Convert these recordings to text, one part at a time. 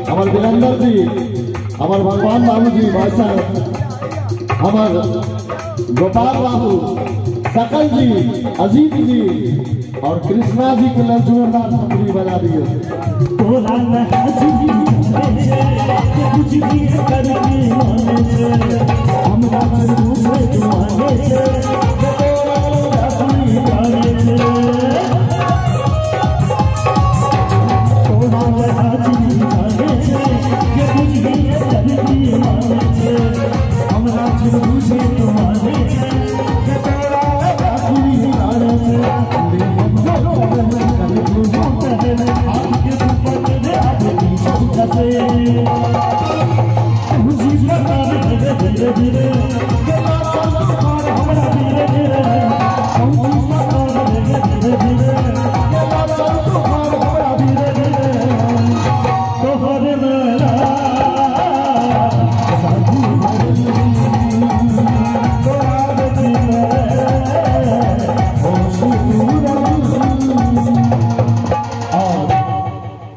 हमारे वीरेंद्र जी, हमारे भगवान बाबू जी भाई साहब, हमारे गोपाल बाबू, सकल जी, अजीत जी और कृष्णा जी के लिए जोरदार थपड़ी बजा दिए।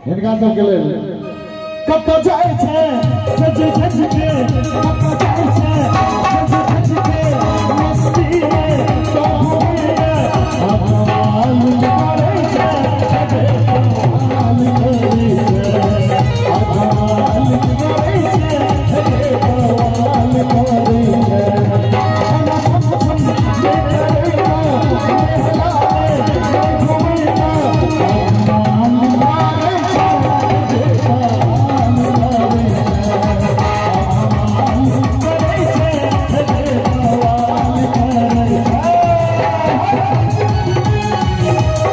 इनका सबके लिए कत जाय छै सज धज के, कत जाय छै सज धज के, मस्ती में तो घूमे भगवान करे छै, भगवान करे छै, भगवान करे छै, भगवान करे छै। Thank you.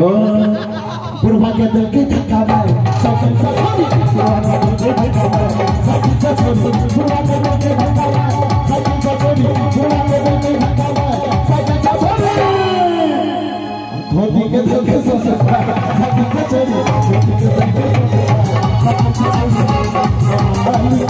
बुढ़वा के दिल के धक्का मार साइकिल से छोड़ी बुढ़वा के दिल के धक्का मार साइकिल से छोड़ी बुढ़वा के दिल के धक्का मार साइकिल से छोड़ी बुढ़वा के दिल के धक्का मार साइकिल से छोड़ी धोती के दिल के सबसे साइकिल से छोड़ी धोती के दिल के साइकिल से छोड़ी।